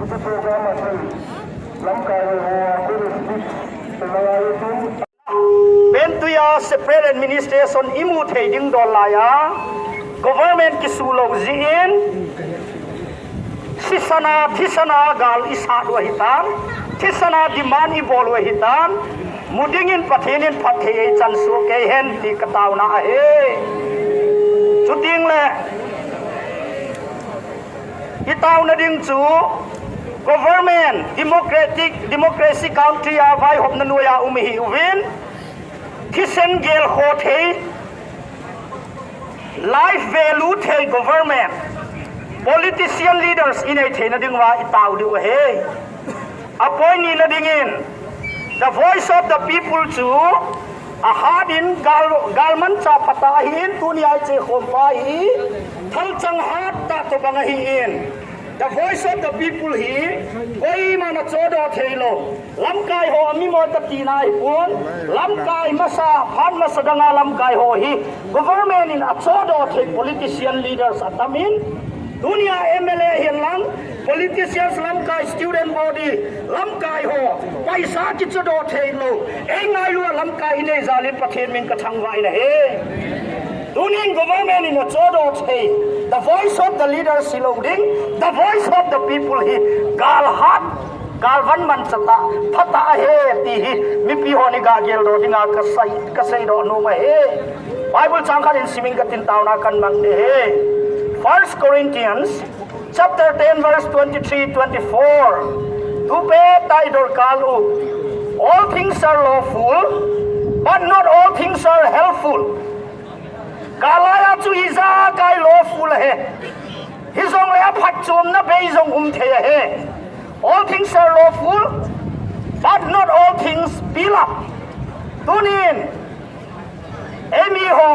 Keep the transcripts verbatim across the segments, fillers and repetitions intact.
Program a thei lamkai ho a Kudus Beach te lai a i tun. Pentuya separate administration i mu thei ding dol lai a, government kisu lou jeh in, sisana, thisana gal i sat u ahi tan, thisana demand i bol u ahi tan, mu dingin Pathen in phatthei ei chan suh kei hen ti ka tauna ahi. Chuteng le, i tauna ding chu, government, democratic, democracy country a vaihopna noiya um ihi uvin, thisen gel kho thei, life value thei government, politician leaders i nei theina diuva i tau diu ahi. A point nina dingin, the voice of the people chu ahat in gal, galmanchah phatah ahin, tunia i chekhom pa hi thalchang hattah tobang ahin. The voice of the people hi koiman achodoh thei lou. Lamkai ho a mi mo ta tina ahipon. Lamkai masa, phat masa danga lamkai ho hi government in achodoh thei politician leaders atam in. Tunia M L A hihen lang, politicians lamkai, student body lamkai ho, paisa kichodoh thei lou, ei ngailu a lamkai i nei jal in Pathen min ka thangvah in ahi. Tunin government in achodoh thei, the voice of the leaders hilou ding, the voice of the people hi gal hat, gal van manchah tah, phatah ahi ti hi mipi hon i ga geldoh dinga ka sei, ka seidoh nom ahi. Bible chang khat in simin ka tin tauna kan mang ding ahi. First Corinthians chapter ten verse twenty-three, twenty-four. Tupen tah i dol kal u. All things are lawful, but not all things are helpful. Gal laiya chu ijakai lawful ahi. Hijongle aphatchomna bei jong um thei ahi. All things are lawful, but not all things build up. Tunin, eimi ho,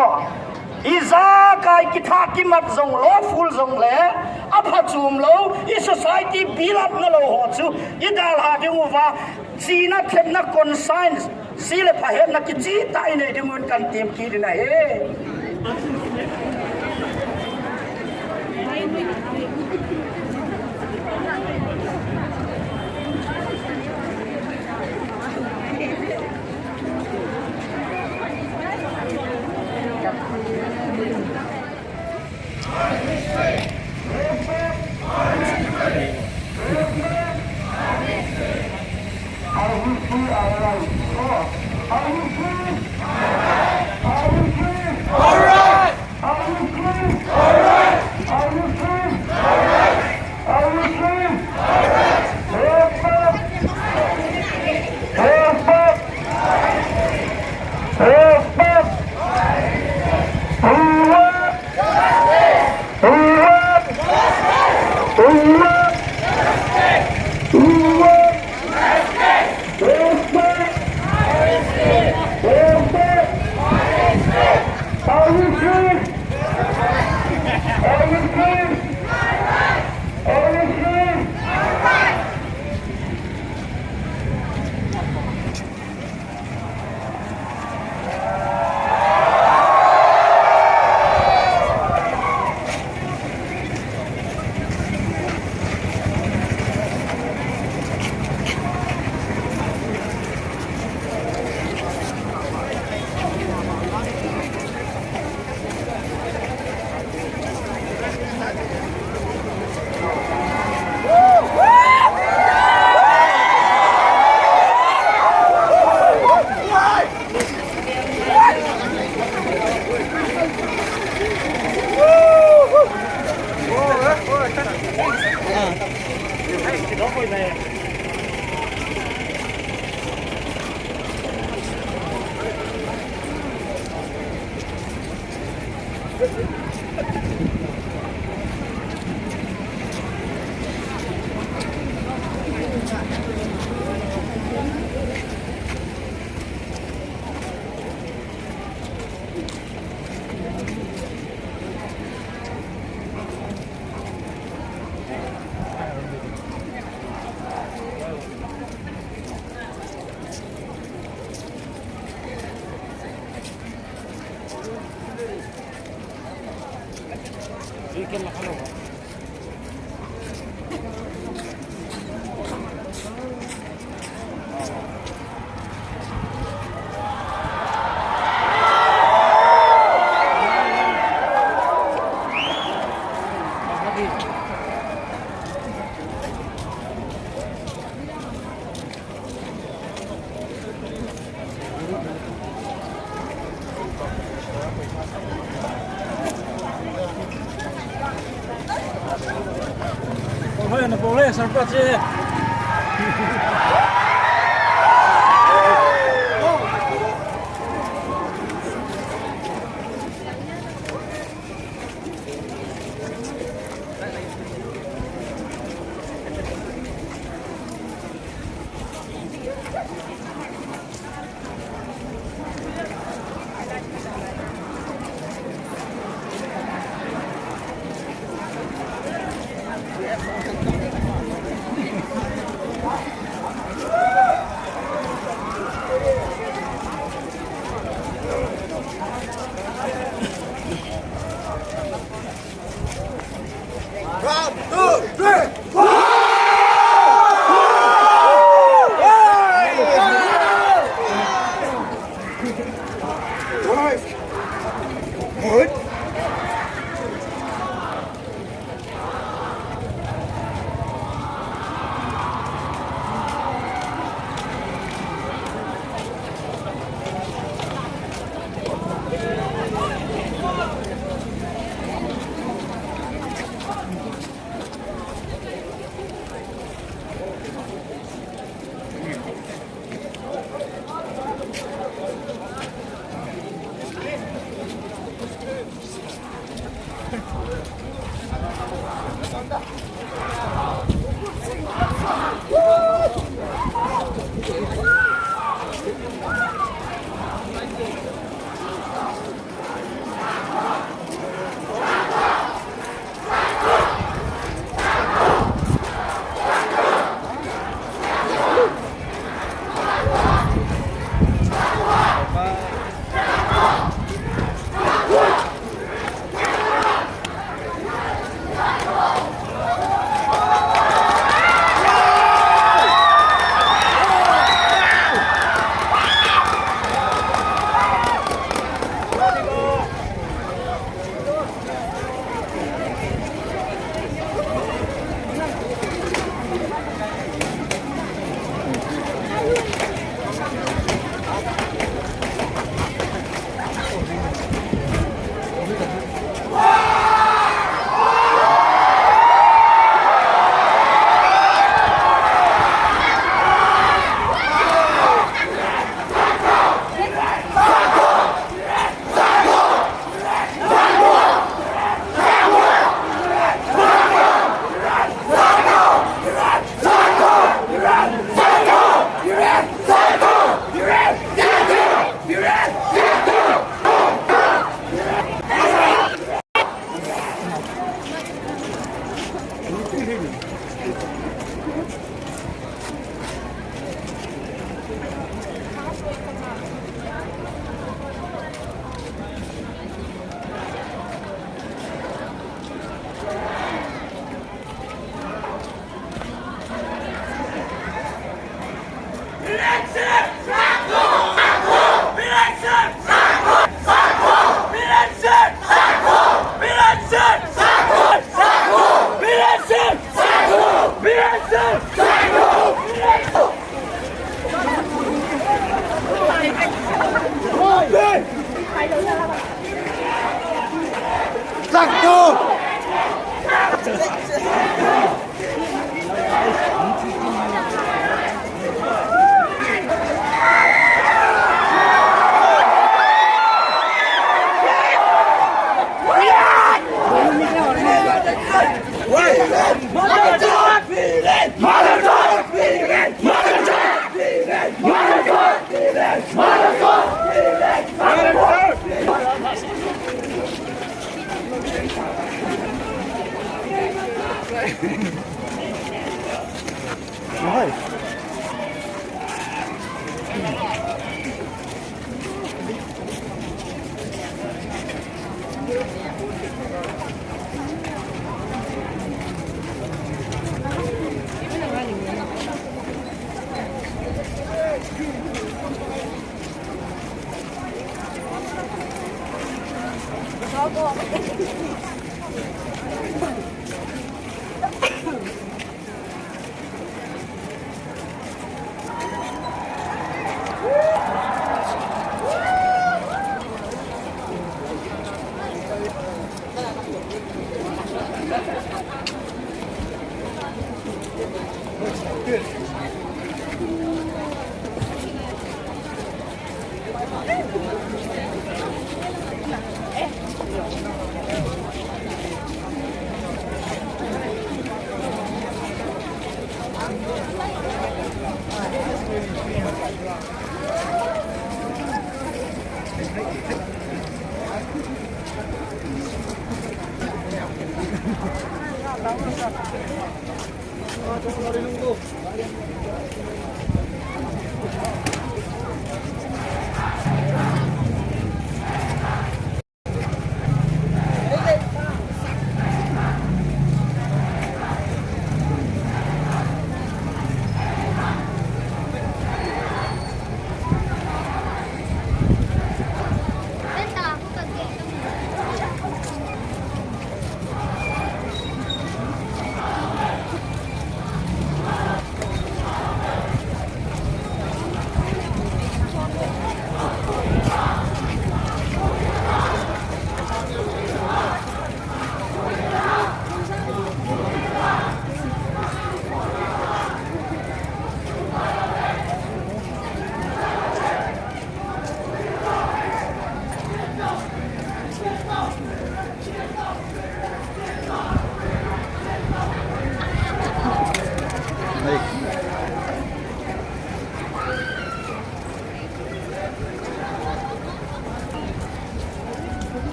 ijakai kitha kimat jong lawful jongle, aphatchom lou, i society build up na lou ho chu, i dalha diuva, chihna themna conscience, jeh le phahetna kicheh tah i nei diuvin kan temkit in ahi.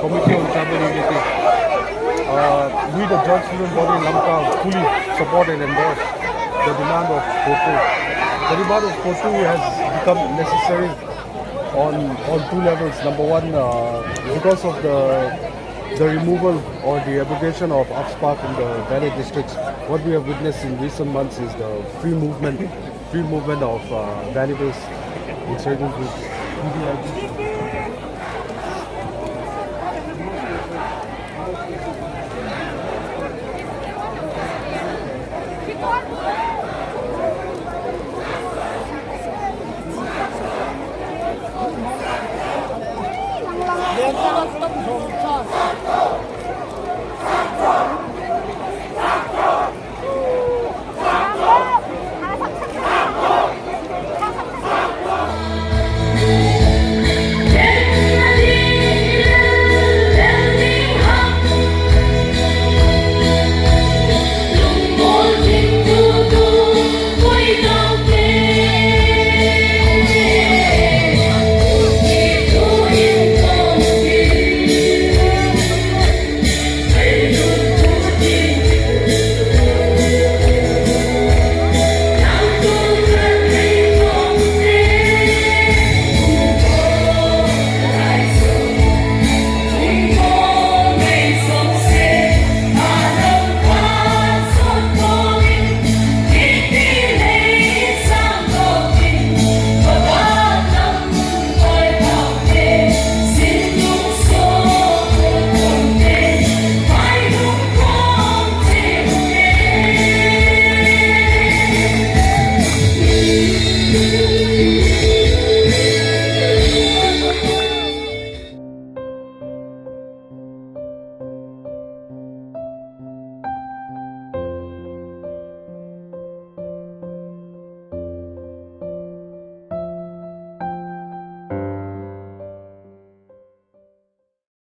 Committee on Tribal Unity. Uh, we, the Joint Student Body in Lamka, fully support and endorse the demand of CoTU. The demand of CoTU has become necessary on, on two levels. Number one, uh, because of the, the removal or the abrogation of AFSPA from the Valley districts, what we have witnessed in recent months is the free movement, free movement of, uh, Valley-based insurgent groups.